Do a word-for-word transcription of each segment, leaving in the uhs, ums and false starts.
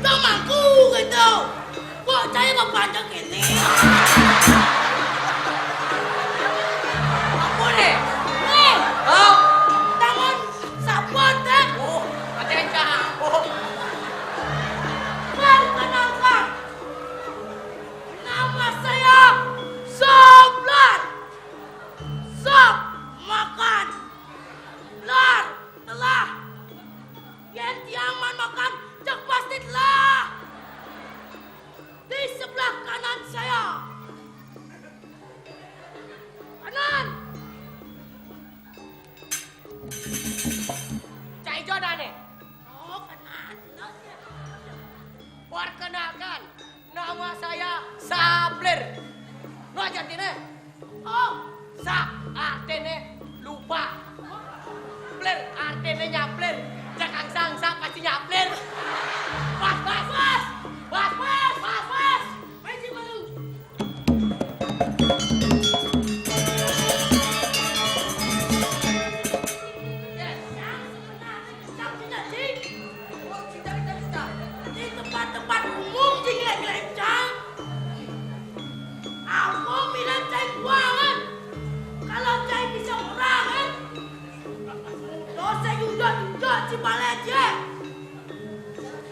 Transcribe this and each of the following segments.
Kau mangku gitu. Kok saya mau panjang ini? Apa nih? Nih. Oh. Tangan sapot, eh. Oh, ada yang jago. Perkenalkan, nama saya Soplar. Sop makan. Lar telah. Yen tiang man makan, cek pasti telah. Di sebelah kanan saya. Kanan. Cak ijo dah nih. Oh, kanan. Perkenalkan, nama saya Saplir. Lo aja artinya. Oh, sap artinya lupa. Plir artinya nyaplir. Cekang sang sap pasti nyaplir. Pas, pas, pas. Pas, pas, pas, pas. Main sih malu. Yes. Di tempat-tempat umum, Cing, lek-lek, Cang. Aku mirip cai kuangan. Kalau cai bisa orang, kan? Dosa juga, juga, Cing, balik aja.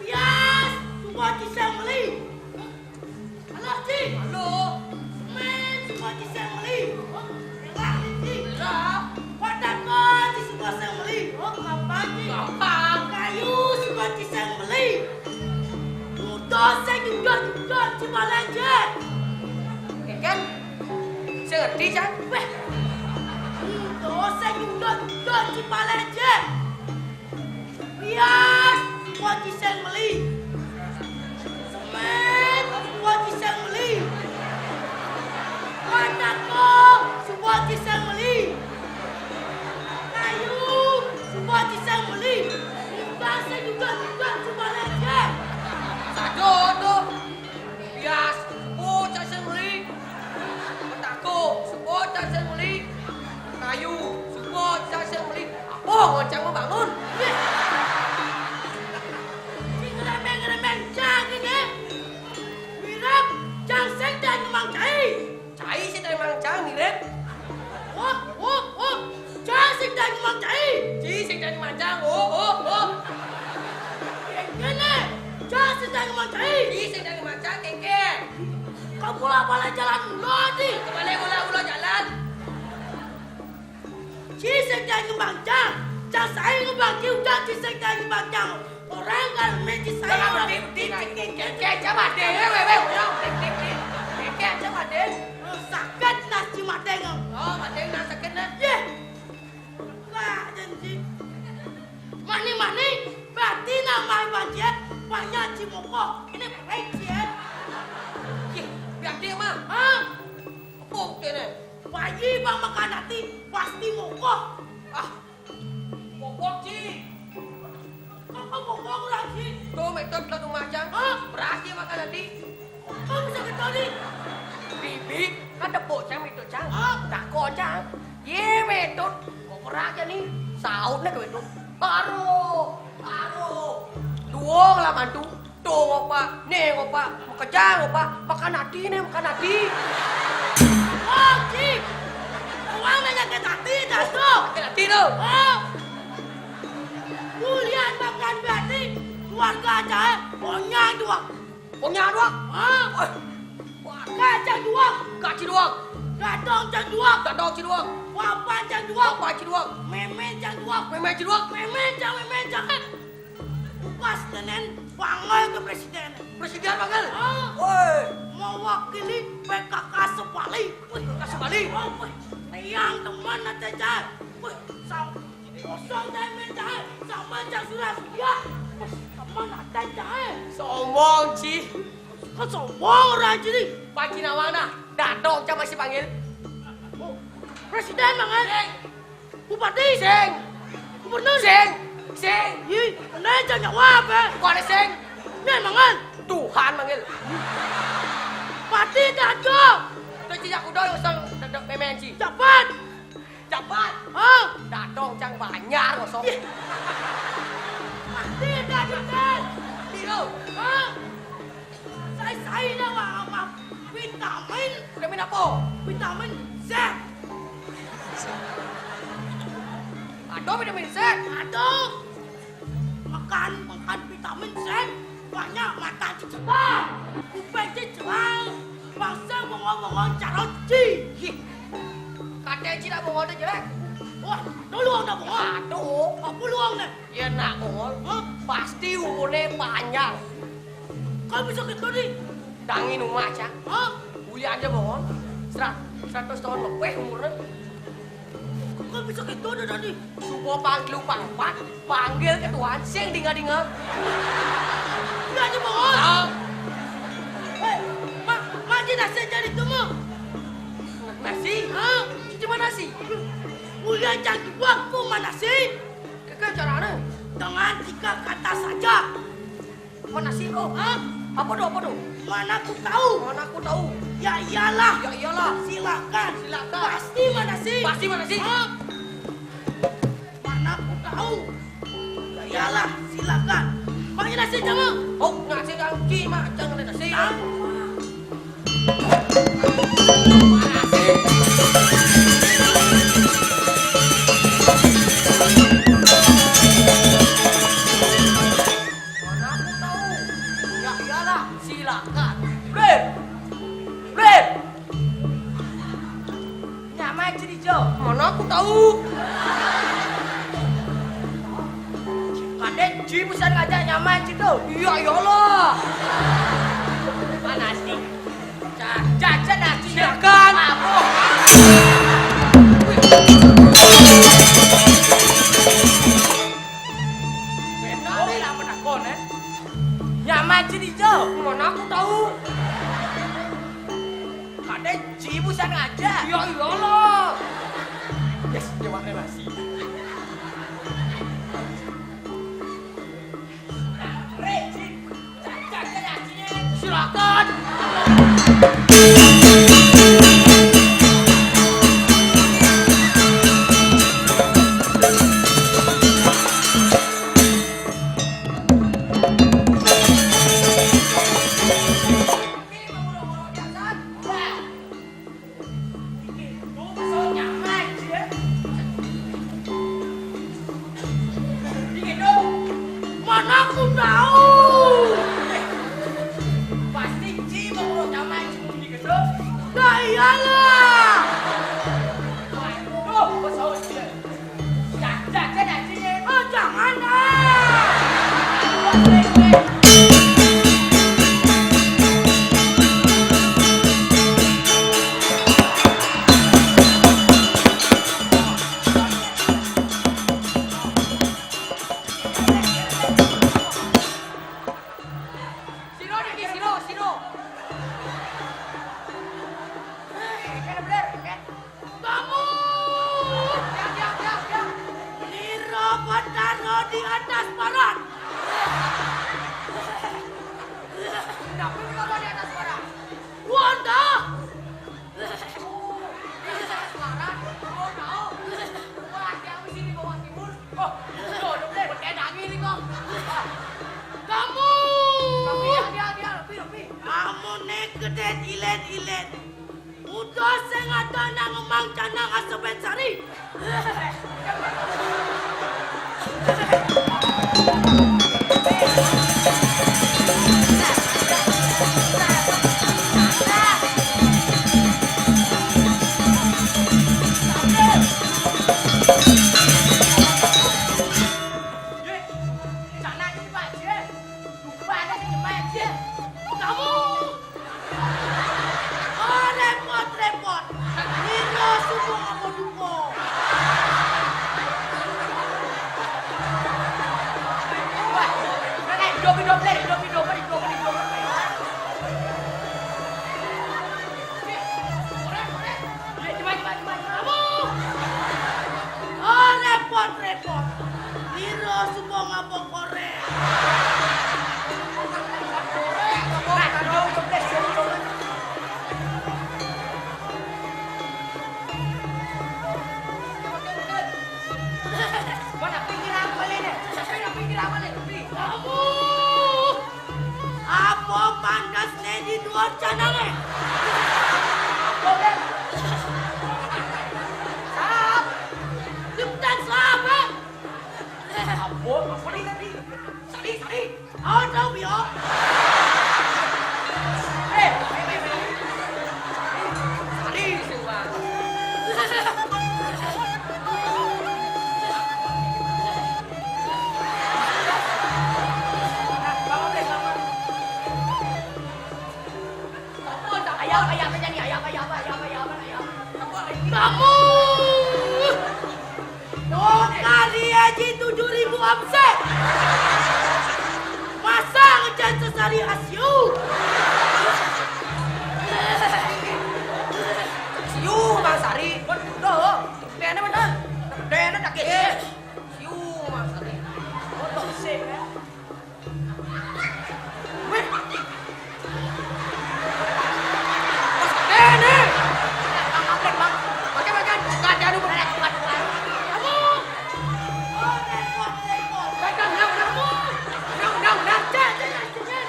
Bias, semua Cing saya beli. Halo, Ci. Halo. Semen, semua Ci saya beli. Merah, Ci. Merah. Batako, Ci, semua saya beli. Oh, gampang, Ci. Gampang. Kayu, semua Ci saya beli. Muto saya juga, juga, Ci, balik aja. Kan? Saya ngerti, Cang. Weh. Muto saya juga, juga, Ci, balik aja. Bias, semua Ci saya beli. Semen, semua Ci saya beli. Batako, semua Ci saya beli. Kayu, semua Ci saya beli. Ikan saya juga, juga, semua aja. Satu tuh. Bias, semua Ci saya beli. Batako, semua Ci saya beli. Kayu, semua Ci saya beli. Apa ngocang mau bangun? Cing ngeremeng-ngeremeng cang ini. Mirip cang sing dan ngembang cai. Cai sing dan ngembang cang mirip. Oh, oh, oh. Cang sing dan ngembang cai. Ci sing dan ngembang cang. Oh, oh, oh. Kene, cang sing dan ngembang cai. Ci sing dan ngembang cang, keke. Kau pula balik jalan lo, Ci. Kebalik ulah-ulah jalan. Ci sing dan ngembang cang. Cang saya ngembang ci udah ci sing dan ngembang cang. Orang kalau main ci saya. Kalau orang berdiri, berdiri, berdiri, berdiri, berdiri, berdiri, berdiri, berdiri, berdiri, berdiri, berdiri. Sakit nas ci madeng. Oh, madeng nas sakit nas. Ye. Wah, janji. Mani, mani, berarti nama banjir banyak ci mokok. Ini baik ci ya. Ye, berarti mah. Hah? Apa kene? Bayi bang makan hati pasti mokok. Ah, mokok ci. Apa mokok lagi? Tuh metode lalu macam. Hah? Berarti makan hati. Kau bisa ketahui? Bibi, kan tepuk cang metode cang. Hah? Tako cang. Ye metode. Kok kerak aja nih. Saut nih ke metode. Baru, baru. Dua lah mantu. Tuh, ngopak. Nih, ngopak. Makejang, ngopak. Makan hati nih, makan hati. Oh, Cik. Orang banyak sakit hati, dah tuh. Sakit hati tuh. Oh. Kuliah makan berarti keluarga aja, eh. Pokoknya dua. Pokoknya dua. Ah. Eh. Gaji dua. Gaji dua. Gadong cang dua. Gadong ci dua. Papan cang dua. Papan ci dua. Memen cang dua. Memen ci dua. Memen cang, memen cang. Pas nenen panggil ke presiden. Presiden panggil? Ah. Woi. Mewakili P K K sebalik. Wih, P K K sebalik. Oh, wih. Tiang teman aja, Cak. Wih, sam-, kosong dan mental sama Cak Surya Surya. Wih, teman aja, Cak. Sombong, Ci. Kan sombong orang Ci. Panci nawana, datang coba si panggil. Oh, presiden, Bang, eh? Bupati? Sing. Gubernur? Sing. Sing. Ih, bener jangan jawab, eh. Kok ada sing? Nih, mangan. Tuhan manggil. Pati dago. Itu ci aku dong usang dadok memen ci. Cepat. Cepat. Hah? Dadok cang banyak kosong. Ih. Pati dago. Hah? Sai-sai lah, wah, apa? Vitamin. Vitamin apa? Vitamin Z. Ada vitamin Z? Ada. Makan, makan vitamin Z, banyak mata cerah, kuping cerah, bangsa bongol-bongol carot ji. Ih, kata ji nak bongol tu jelek. Wah, tu luang dah bongol. Aduh. Apa luang ni? Ya nak bongol. Hah? Pasti umurnya panjang. Kau bisa gitu ni? Dangin umat cak. Hah? Boleh aja bongol. Serat-, seratus tahun lebih umurnya. Kok bisa gitu dah tadi? Subuh panggil lupa empat, panggil ke Tuhan, sing dinga-dinga. Iya aja bongol. Ah. Eh, ma, maji nasi jadi tu mah. Nasi? Hah? Cuma nasi? Udah jadi waktu mana sih? Keke caranya? Dengan tiga kata saja. Mana sih kok? Hah? Apa tuh, apa tuh? Mana aku tahu? Mana aku tahu? Ya iyalah. Ya iyalah. Silakan. Silakan. Pasti mana sih? Pasti mana sih? Hah? Mana aku tahu? Ya iyalah, silakan. Pakai nasi sama. Oh, nasi kaki mah jangan ada nasi. Tahu. Mana sih? Mana aku tahu? Ya iyalah, silakan. Brip! Brip! Nyamai ciri jo. Mana aku tahu? Kadek, ji pesan ngajak nyamai ciri jo. Iya, iyalah. Mana sih? Ca-, caca nasi. Silakan. Apa? Benar, apa nak kon, eh? Nyamai ciri jo. Mana aku tahu? Kadek, ji pesan ngajak. Iya, iyalah. Yes, dia pakai nasi. Silakan. Mana aku tahu? Pasti Ci mau nyamai Ci di gedung. Nah, iyalah. Waduh, pesawat dia. Dah, dah, dah, dah, sini. Oh, jangan, ah. Siro, Diki, siro, siro. Eh, kan bener, kan? Kamu! Diam, diam, diam, diam. Niro Bataro di atas paran. Kenapa Bataro di atas paran? Wanda! Oh, di atas paran. Oh, tahu. Wah, dia habis ini bawa timun. Oh, tuh, udah mulai berkayak angin nih, kok. Kamu! Tapi ya, dia, dia, lebih, lebih. Kamu nih gedé ilet-ilet. Udah sing ada nang emang canang asebet sari. Ye, canang ini, Pak, ye. Lupa ada di depan, ye. Kamu. Oh, repot-repot. Nino subuh apa duko? Wah, mana dobi doble, dobi doble, dobi doble. Ayo, cepat, cepat, cepat. Kamu. Oh, repot-repot. Nino subuh apa korek? Nah, dobi doble, dobi doble. Mana pinggir apa ni? Mana pinggir apa ni? Kamu. Pantes né di luar sana né. Apa, Beb? Sap. Cepetan, Sap, Beb. Apa? Apa nih tadi? Sari, Sari. Awas tau, Bio. Eh, eh, eh, eh. Sari, Sari, Sari. Ayam, ayam, ayam, ayam, ayam, ayam, ayam, ayam. Kamu! Oh, kali aja tujuh ribu omset. Masa ngejar sesari asiu? Siu, Bang Sari. Bener. Gedene bener. Gedene tak. Siu, Bang Sari. Foto sih, ya. Weh. Bos, eh, nih. Bang, Bang, Bang. Makan, makan. Nggak ada, aduh, berat, berat, berat. Kamu. Oh, repot, repot. Pegang, nang, nang. Nang, nang, nang. Cek, cek, cek, cek.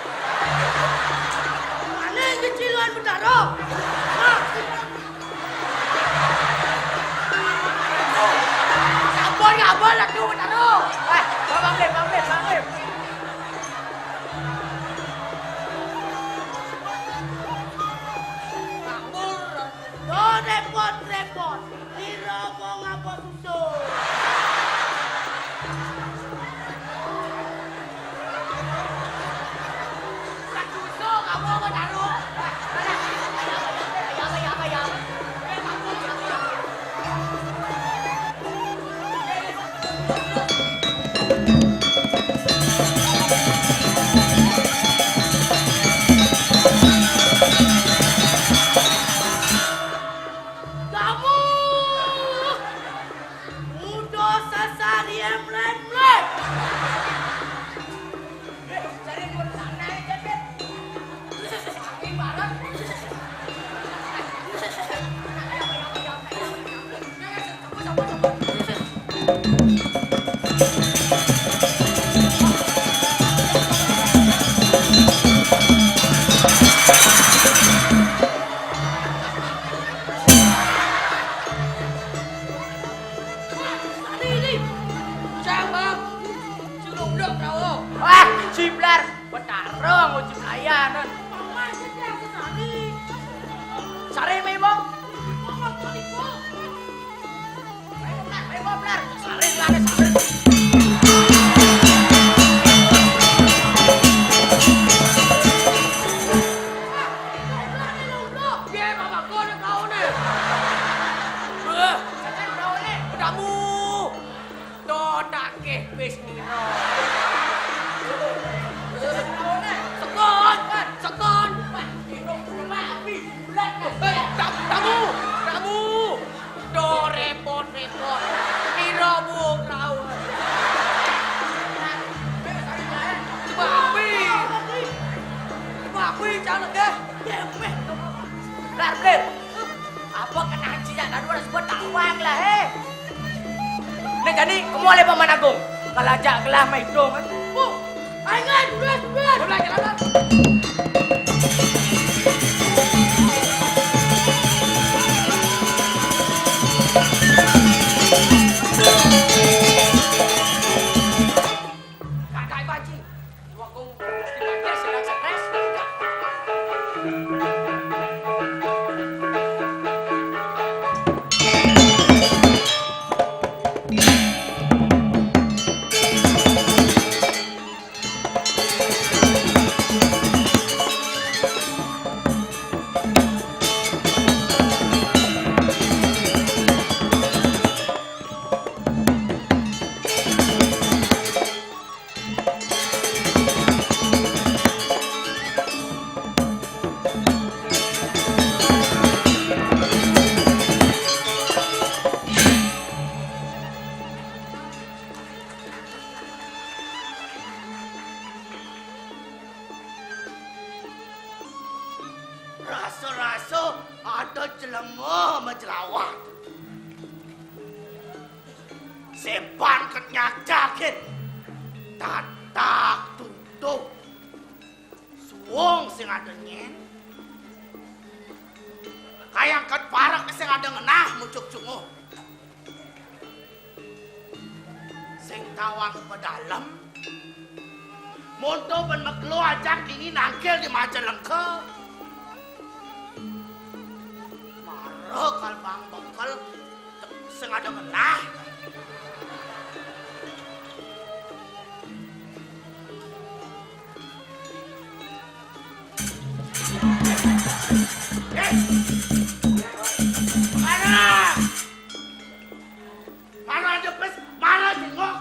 Mana yang kecilan, Betaro? Nah. Sabar, sabar, aduh, Betaro. Eh, Bang, Bang, Bang, Bang, Bang. Ngambur. Tuh, repot-repot. Nira mau ngapa susu? Bukan susu, kamu mau taruh. Ayam, ayam, ayam, ayam, ayam. Kamu udah sesari emlet-mlet. Eh, cari dua sana aja, Bet. Angin barat. Wah, ciblar. Betaro nguji pelayanan. Sari, Mimo. Ayo, Blar, ayo, Blar. Sari, Blar, sari. Piye, Bapak, kok nek taune? Wah, sampeyan taune. Udamu. Totak ke wis ngira. Sekon, sekon. Wah, ngira api. Bulan, eh, tamu, tamu, tamu. Do repot-repot. Nira wong laut. Coba api. Coba api, calon deh. Blar, blir. Apa kena haji jak lalu harus buat takwang lah, eh. Nek jani kemu oleh Paman Agung. Kalau ajak gelah main dong, kan. Bu, ayo, blas, blas. Blas, blas, blas. Kakak Ibu Haji, dua kong, mesti pakai sedang stres. Rasa-rasa ada jelema majelawat. Sepan ket nyacakin. Tatak tutup. Wong sing ada nyén. Kayang kat parak sing ada ngenah mucuk cunguh. Sing tawang pedalem. Monto ben meglo ajak ini nangkil di Majalengka. Mara kal bang bengkel sing ada ngenah. Eh! Mara! Mara jepes, mara jengok.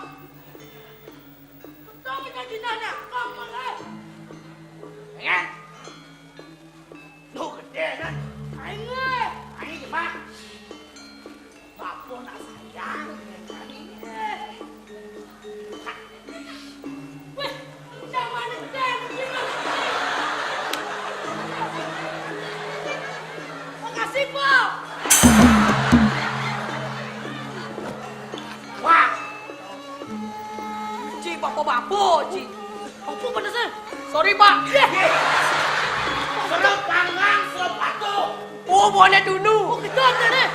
Tong kita di nana, kong mara. Ingat? Lu gedé kan? Aing wéh. Aing gimana? Bapa nak sayang, aing. Wéh, udah mana gedé begini? Makasih, Pak. Wah. Ci, bapa-bapa, Ci. Apa panasnya? Sorry, Pak. Serep panggang, serep patuh. Oh, boleh dulu. Oh, kita ada nih.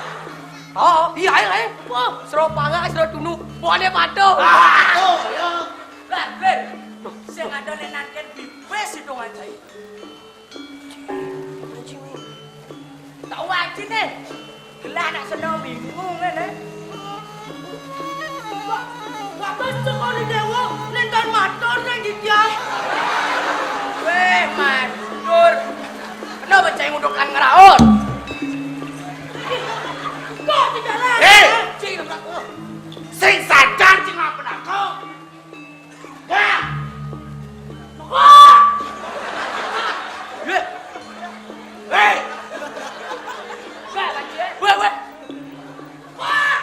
Oh, iya, iya, iya. Wah, serep panggang, serep tunu. Boleh patuh. Ah, oh, ya. Lah, Ben. Sing ada lenangkan bibis itu ngancai. Tahu aja nih. Gelah anak seneng bingung kan, eh? Wah, wah, bes sekali dewa, nentan matur nang didiang. Wéh, matur. Kenapa cai ngudukan ngeraut? Kok tidak lagi? Hei! Cing, sing sadar, cing, apa nak kau? Wah! Wah! Hei! Wah, wah! Wah!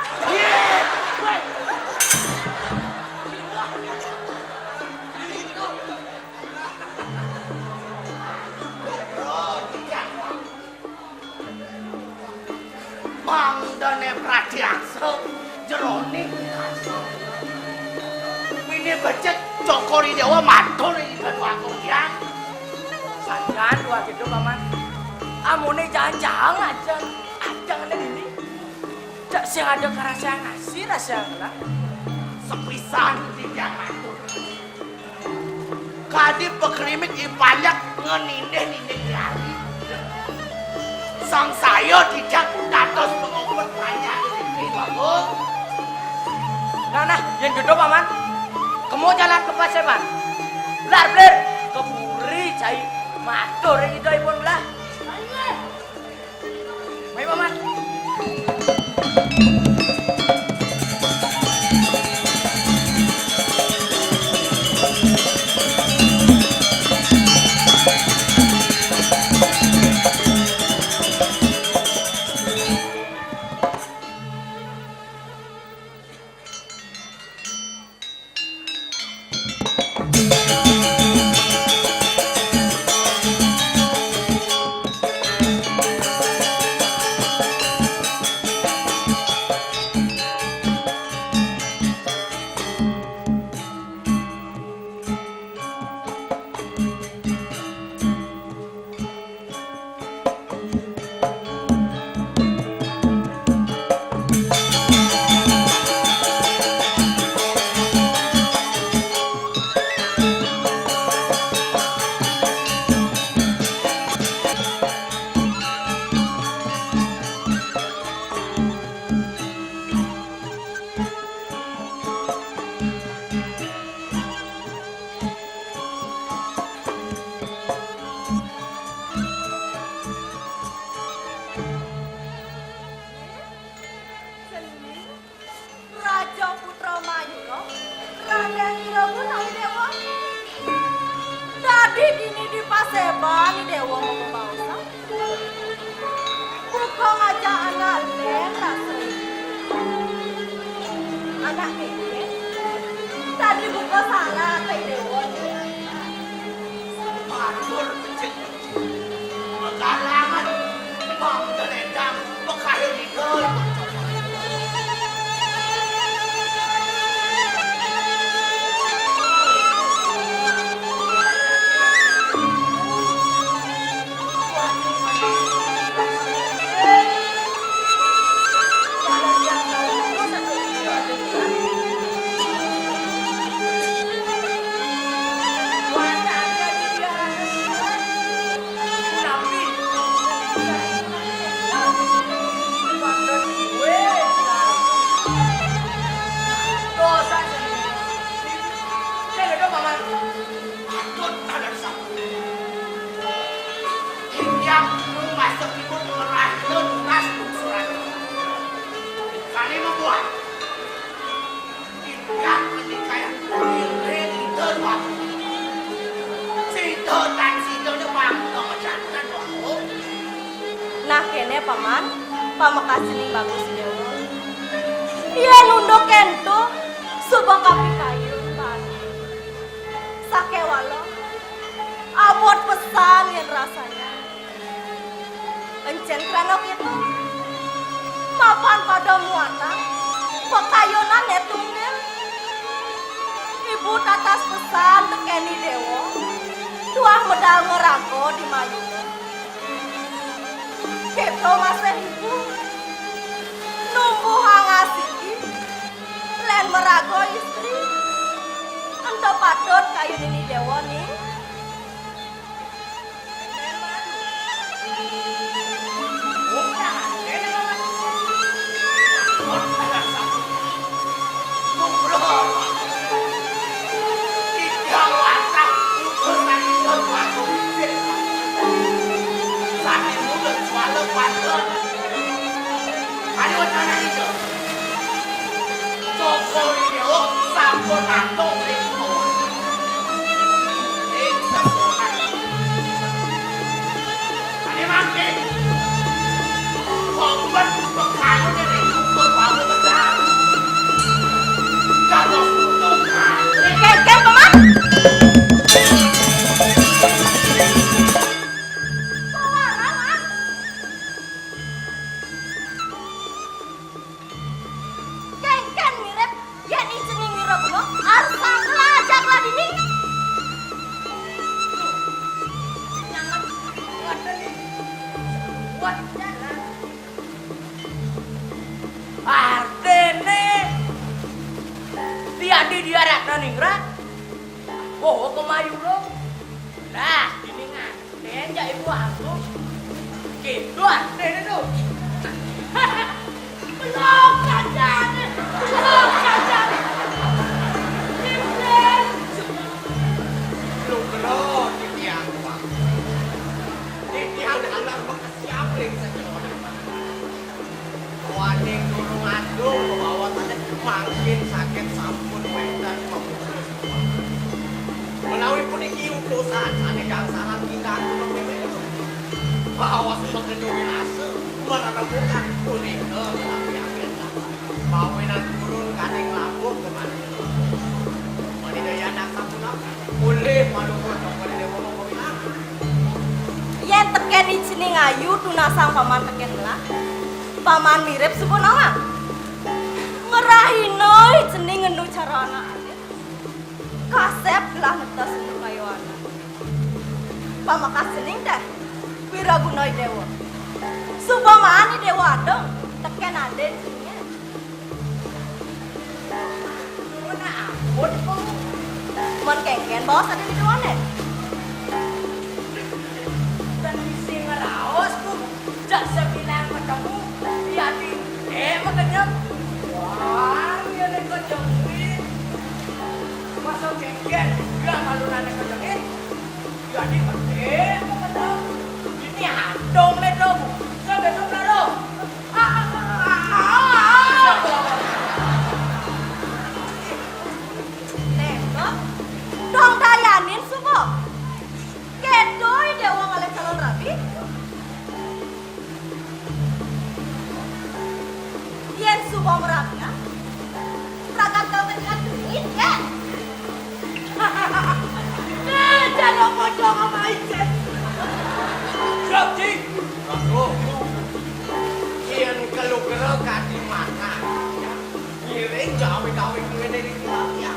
Mangdané pratyaksa jeroning. Winih becik Cokor I Déwa matur ing Ratu Agung Hyang. Sajan dua gitu, Paman. Amuné jangan-jangan aja. Aja ngene dini. Cak sing ada karasa yang asih, rasa yang gelap. Sepisan titiang matur. Kadi pakrimik I Panjak ngenindih-nindih I Ari. Sangsaya titiang dados pangobet Panjak niki, Bagong. Nah, nah, yén gitu, Paman. Kemu jalan ke Paseban. Lar, blir, ke puri cai matur ing Ida ipun belah. Ayo, Mas. Raja Putra Mayura, Radén Irawan Ayu Déwa. Dadi dini di paseban Déwa mamabaosan. Buka ngajak anak lén rasa. Anak kéné dadi buka salah ka Déwa. Matur becik. Magalangan, Bang Deledang, pekayu didol. Paman, pamekas cening bagus Déwa. Yén unduk kénto, suba kapikayun, Pan. Sakéwala, abot pesan yén rasanya. Encén krana kéto, mapan pada muatan pakayunan né tunggil. Ibu tatas pesan tekén I Déwa, tuah medal ngraga di mayuné. Kéto masih ibu. Numbuhang asiki, lén maraga istri. Ento patut kayunin I Déwa, Ning. Ayo, wacana itu. Joko Widodo sampun atur ring ing sekolah. Ane mangke. Kok buat pekalu dari ukur baru besar. Jatuh untuk. Kéngkén, Paman. Suara, Mas. Kéngkén mirip yén I Cening Wiraguna arsa nglajak ladini. Nyanget. Waduh, nih. Buat jalan. Artine Diadi Diah Ratna Ningrat. Oh, kemayu lo. Lah, ini ngan. Nen, cak ibu aku. Gitu artine tuh. Belum kacane, belum kacane. Iblis. Lu kero titiang, Pak. Titiang anak bekesiap ring sekolah. Waning durung adung bawa tadi mangkin sakit sampun wénten pamupus. Menawi puniki utusan sané gangsaran tinggal kula mimih. Bawa semeton winasa, mereremukan punika tapi akhirnya. Bawinan turun kaning labuh kemana. Mani daya nak sampun apa? Ulih malumpur dong pada dewa mau bilang. Yén tekén I Cening ayu tunasang paman tekén melah. Paman mirip suba nawang. Ngerahina I Cening enu cara anak alit. Kasép gelah netes enu kayu anak. Pamekas cening téh, Wiraguna I Déwa. Suba maan I Déwa adung, tekén adin ceningé. Nuwun ampun, Bu. Mun kénkén baos adi diduané. Ten bisi ngraos, Bu. Jak sabilang ketemu, yadi, eh, makenyem. Wah, iya né kejengit. Masa kénkén, ya malu nane kejengit. Yadi, eh, makenyem. Ini adung né, Bu. Sampai suka, Bu. Tembok, dong dayanin suba. Kéto I Déwa ngalih calon rabi. Yén suba marabian, ragat kal kadian duit, ya. Nah, jalo pocong sama icen. Siap, Ji. Ratu, yén kalugra kadi mata, ngiring gawe-gawe kuwi dari keluarga.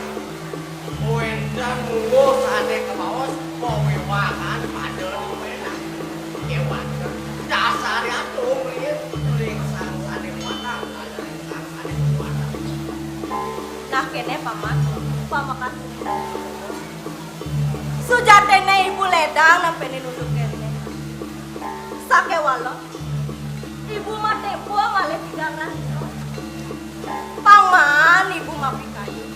Wénten mungguh sané kabaos pawewahan pada luwénan. Kéwanten dasare atung riin ring sang sané kuatang, ring sang sané kuatang. Nah, kéné, Paman, pamekas. Sujatiné ibu ledang nampénin unduk kéné. Sakéwala, ibu matémpo malih tigang rahina. Pang maan ibu mapikayun.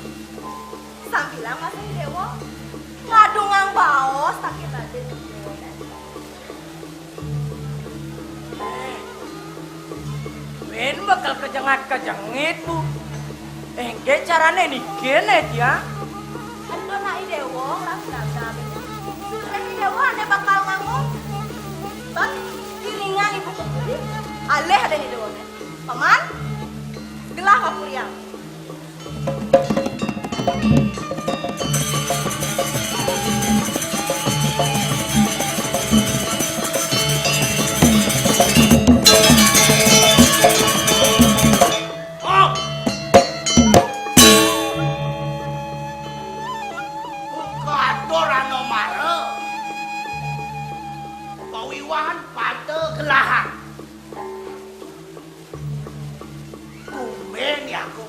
Sambilang masih Déwa, ngadungang baos takén adin Déwa. Win bakal kejengat-kejengit, Bu. Engké carané niki né, Tiang? Ento nak I Déwa, ngelas-ngelas. Sudah I Déwa, ané bakal nganggo. Bang, giringan Ibu Kumbuli, alih ada di dawane. Paman, gelah kapuriang. Oh! Buka atur ano mara. Pawiwahan pada gelahan. Tumben ya aku.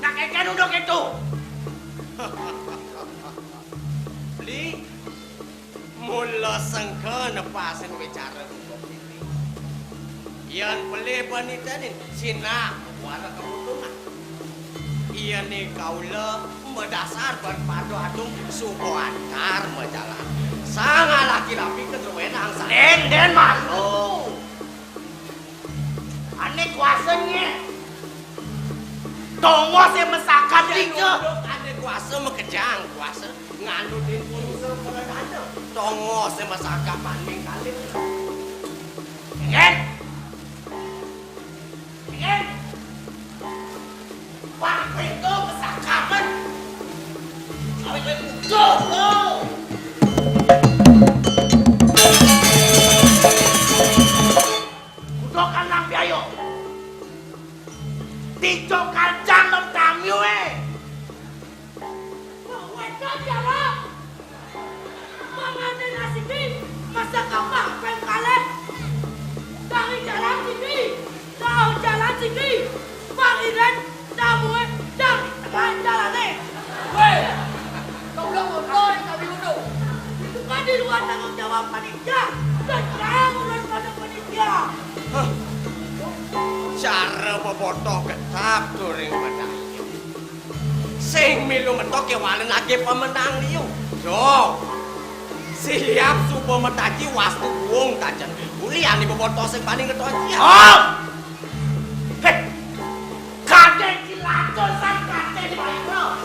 Nak keken udah gitu. Beli, mula sengka nepasin bicara hukum ini. Yan pelih panitenin, sinah wara keputungan. Iya ni kaula madasar ban padu adung suba antar majalan. Sang alaki rapi keturunan angsa. Den, den malu. Ane kuasanya. Tongos yang mesakat tiga. Ane kuasa makejang, kuasa nganutin unsur pengedana. Tongos yang mesakat banding kali. Den. Den. Wah, itu pesakapan. Kawin kowe butuh, lo. Butuh kan nang biayo. Tijo kancang nem tamiu, eh. Wedo jawab. Mangane nasi ki, masak apa peng kalih? Dari jalan siki, tahu jalan siki. Bang Iren, tamunya dari tengah jalane. Weh, goblok motor yang kami udah. Itu kan di luar tanggung jawab panitia. Dan saya urusan pada panitia. Hah. Cara bobotoh ketap turing medal. Sing milu metok kewalen age pemenang liu. Yo. Siap suba metaji wastu buung tajen. Ulian ibu botos sing paling ngetoji. Oh! Heh. Kadek cilaka sang kadek di Mayura.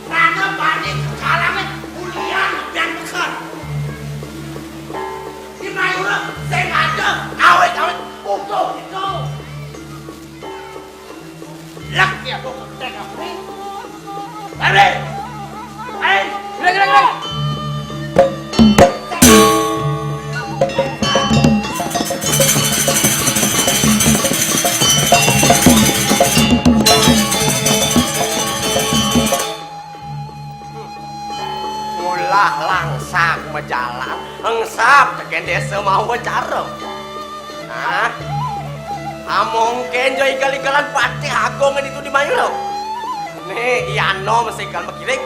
Karena bani kekalame ulian biang peker. Di Mayura sing ada awet-awet utuh itu. Lak ya kok ketek aku nih. Balik. Ayo. Gerak, gerak, gerak. Ngulah langsang majalan, engsap teken desa mawa cara. Hah? Among kenjo igal-igalan patih agung ditu di Mayura. Nih, Yano mesti igal makiring.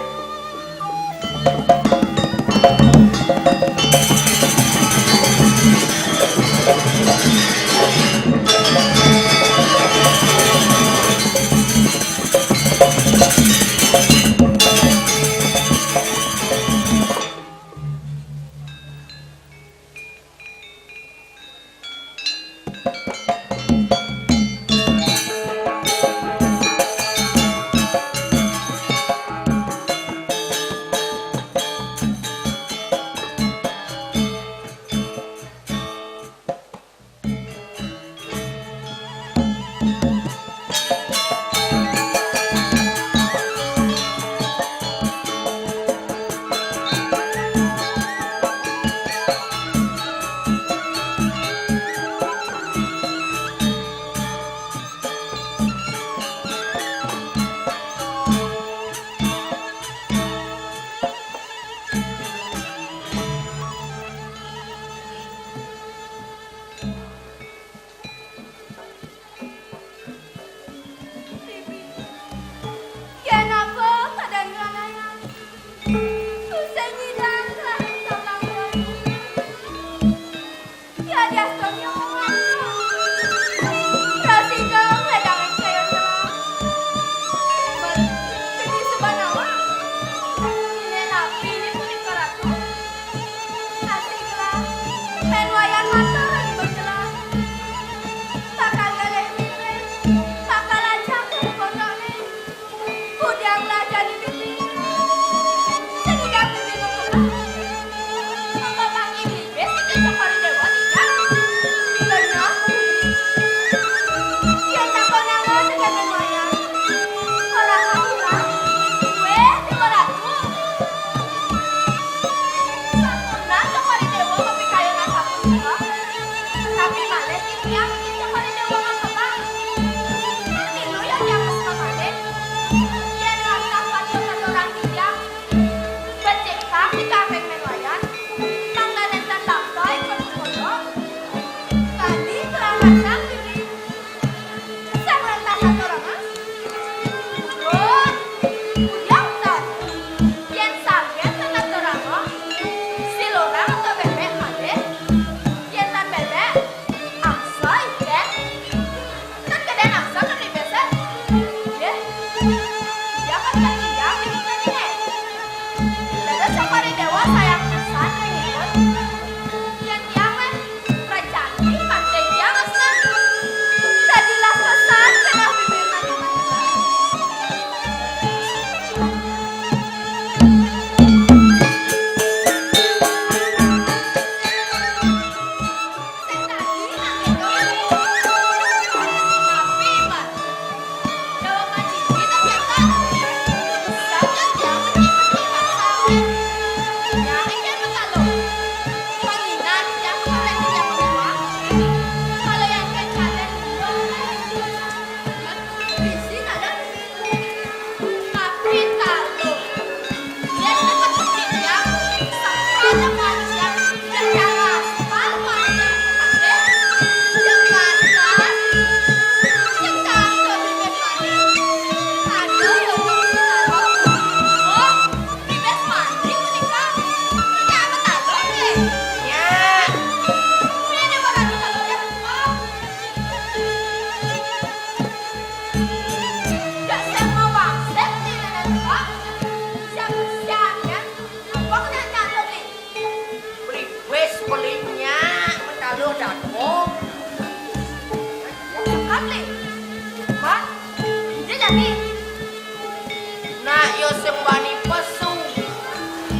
Nak yo sing wani pesu.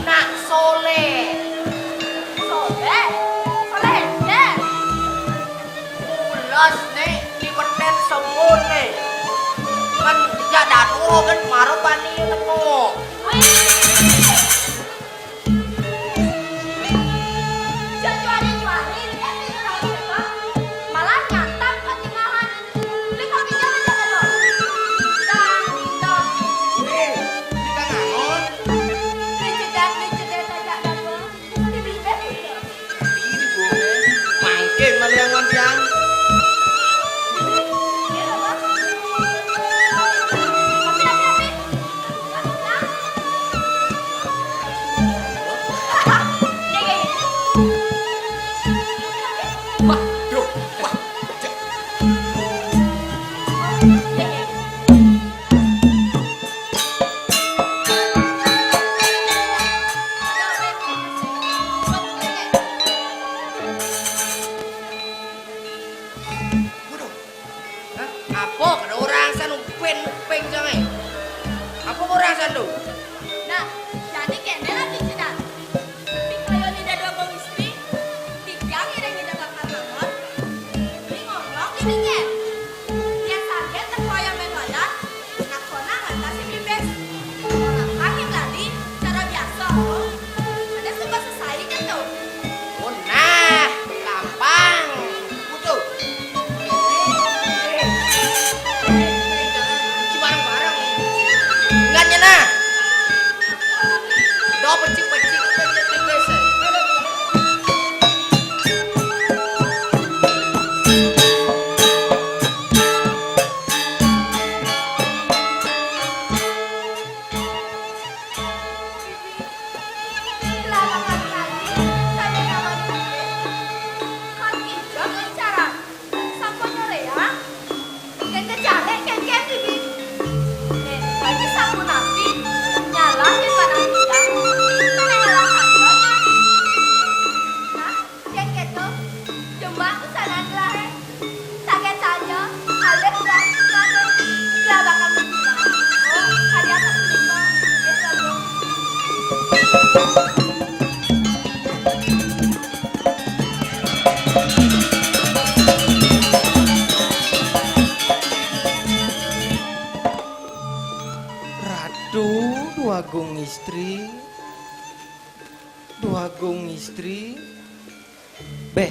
Nak soleh. Soleh? Soleh enten? Ules nek di peten semut nek. Kan jak datuo kan maro bani tengok. Jajuari-juari, eh, malah nyantap ketinggalan. Beli kopi jangan jaga dong. Dang, dang. Weh, kita ngangon. Beli jedat, beli jedet aja dong. Beli bebek juga. Ini gue. Mangkin malah yang ngontian. Iya, Bang. Tapi, tapi, tapi. Wah, duh, wah. Waduh. Hah? Apa kada orang san upin uping sangai? Apa orang san tu? Nah, jadi kene lah pikiran. Pikayun ida dua gong istri, tiang ida ngida bakal mangon. Ini ngomong ini nyen. Dia saget teko yang mentoyan, nak kona ngantar si Bibes. Orang kami tadi cara biasa. Ada suka sesai kan tu? Oh, nah, gampang. Butuh. Bareng-bareng. Enggak nyenah. Do pecik-pecik, pecik-pecik. Yen keto, jemak pesanan gelah e. Saget saja, alih gelah, gelah, gelah bakal mati. Oh, kadi apa punika? Wis, Bagong. Ratu Dwagung Istri, Dwagung Istri. Beh,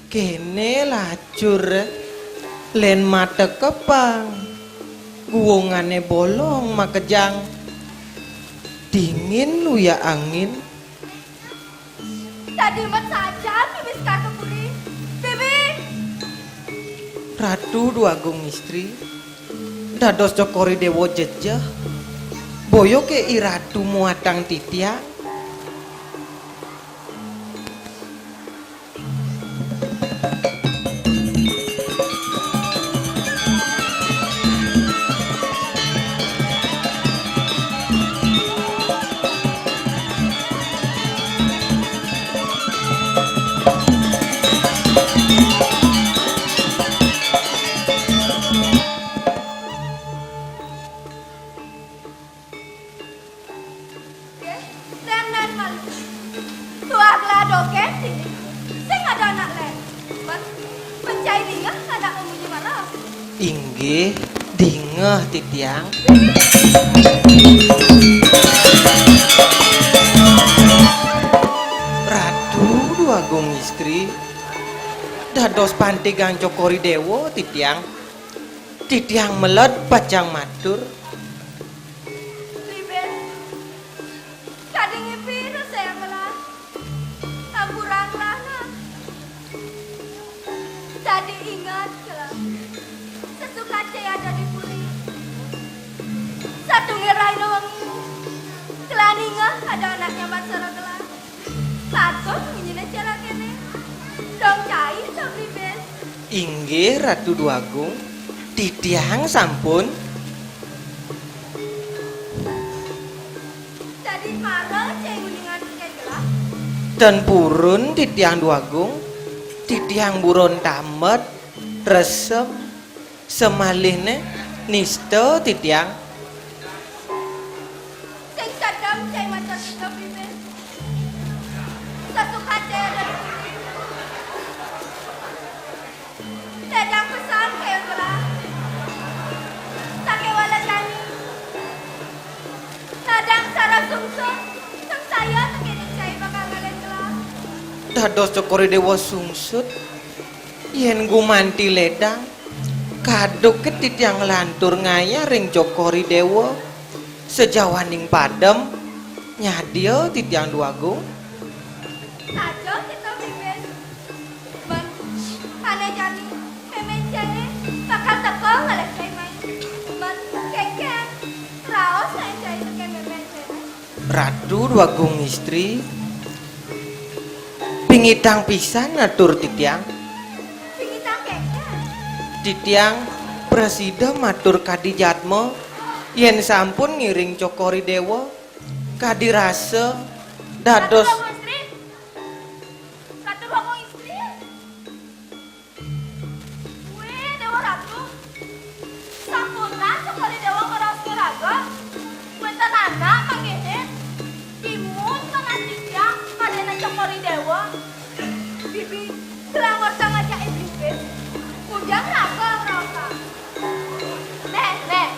kene lacur, len mata kepang. Guwongane bolong makejang. Dingin luya angin. Tadi met saja Bibis ka puri. Bibi! Ratu Dwagung Istri, dados Cokor I Dewa jejeh. Boya ke I Ratu muatang titiang. Nggih, len-len malih. Tuah gelah dogén dini. Sing ada anak len. Mas, mencai dingeh anak memuji marah. Inggih, dingeh titiang. Ratu Dwagung Istri, dados pantigang Cokor I Dewa titiang. Titiang meled pacang matur. Libet, kadingipi rasa yang ngelah. Ampurang lah, nah. Tadi ingat kelah. Sesukat cai ada di puri. Satunggal rahina wengi. Kelah ningeh ada anaknya Mat Sora kelah. Patut nginyine cara kene. Dong cai, dong libet. Inggih, Ratu Dwagung. Titiang sampun. Dadi mara cai uningan kene gelah. Ten purun titiang Dwagung. Titiang buron tamet, resem, semalihne. Nista titiang. Sing sedeng cai maca sida bibir. Sasuka cai ada di bumi. Dadang pesan cai gelah. Sakéwala jani. Dadang sareng sungsut. Sangsaya sakéning cai bakal ngalih gelah. Dados Cokor I Déwa sungsut. Yén gumanti ledang, kaduk ké titiang nglantur ngayah ring Cokor I Déwa. Sajawaning padem, nyadia titiang Dwagung. Saja kita mimpin. Mén, ané jani, mémén cai bakal teka ngalih cai mai. Mén, kénkén, raos ngalih cai tekén mémén cai mai. Ratu Dwagung Istri, pingitang pisan atur titiang. Pingitang kénkén. Titiang prasida matur kadi jadma, yén sampun ngiring Cokor I Déwa, kadi rasa dados Ratu Dwagung Istri. Ratu Dwagung Istri. Wih, Déwa Ratu. Sampunang Cokor I Déwa ngraos iraga. Wénten anak manggihin. Timun panas titiang kadéna Cokor I Déwa. Bibi, gelah ngorta ngajak ibu-ibu. Ujang raga ngraosa. Néh, néh.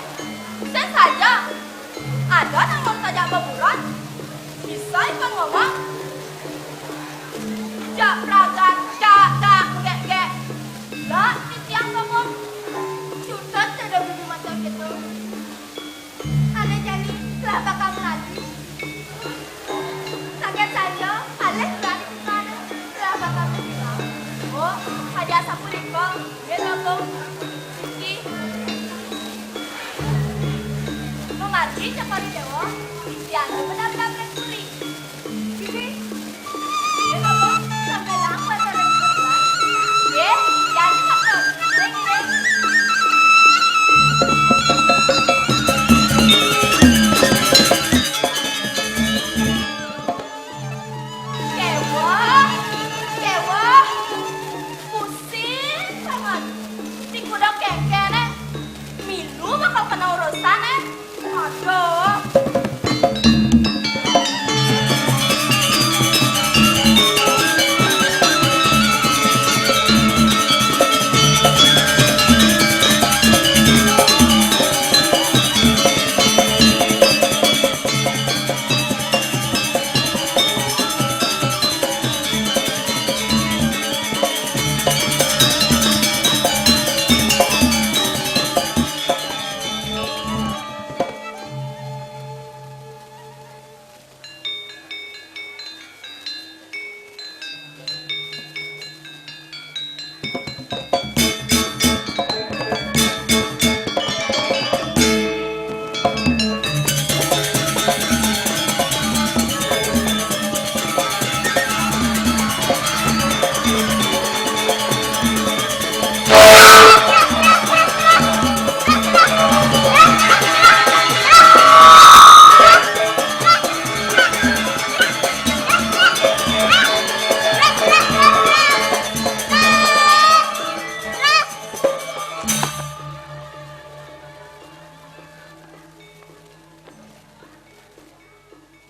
Sing saja. Ada nang ngorta jak beburon. Bisa ipun ngomong. Jak pragat, jak, jak, gék, gék. Lah, titiang ngomong. Cutet ada bulu mata gitu. Ané jani, lah bakal ngalih. Saget saja, alih berani bukan. Lah bakal ngalih. Oh, ada sapunika. Nggih, Kakung. Niki. Mamargi Cokor I Déwa, titiang benar-benar puri. Bibi, ini apa? Sampai laku atau lagi berubah? Ye, jangan faktor. Ring, ring. Kewah, kewah. Pusing banget. Sing kuda kénkén, eh. Milu bakal kena urusan, eh. Aduh.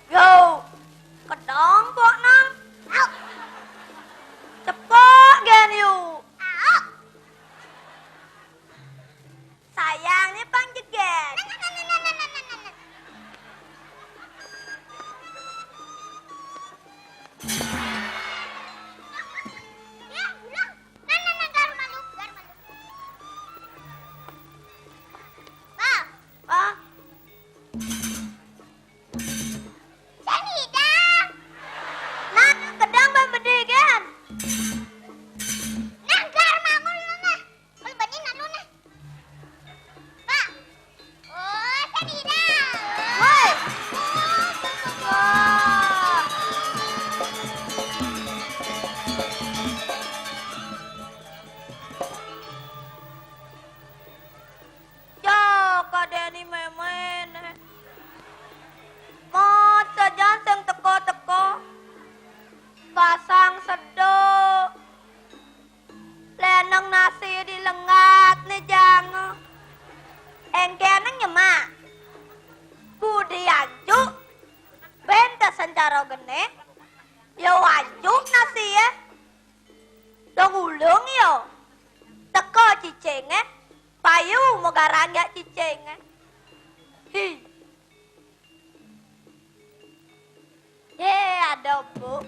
Yo, kedang pok nang. Cepok gen yu. Sayangnya pang jeget. Ya, ulang. Nah, nah, nah, garu malu, garu malu. Pak. Pak. Sing hidang. Nah, kedang ban bedé gén. Nah, gar mangul lu nah. Kalau bani nalu nah. Pak. Oh, Engke aneng nyemak. Budi anjuk, bente sencaro gene, ya anjuk nasi ya. Dong ulung ya. Teko cicenge, payu mogarang ya cicenge. Hi. Ye, ada, Bu.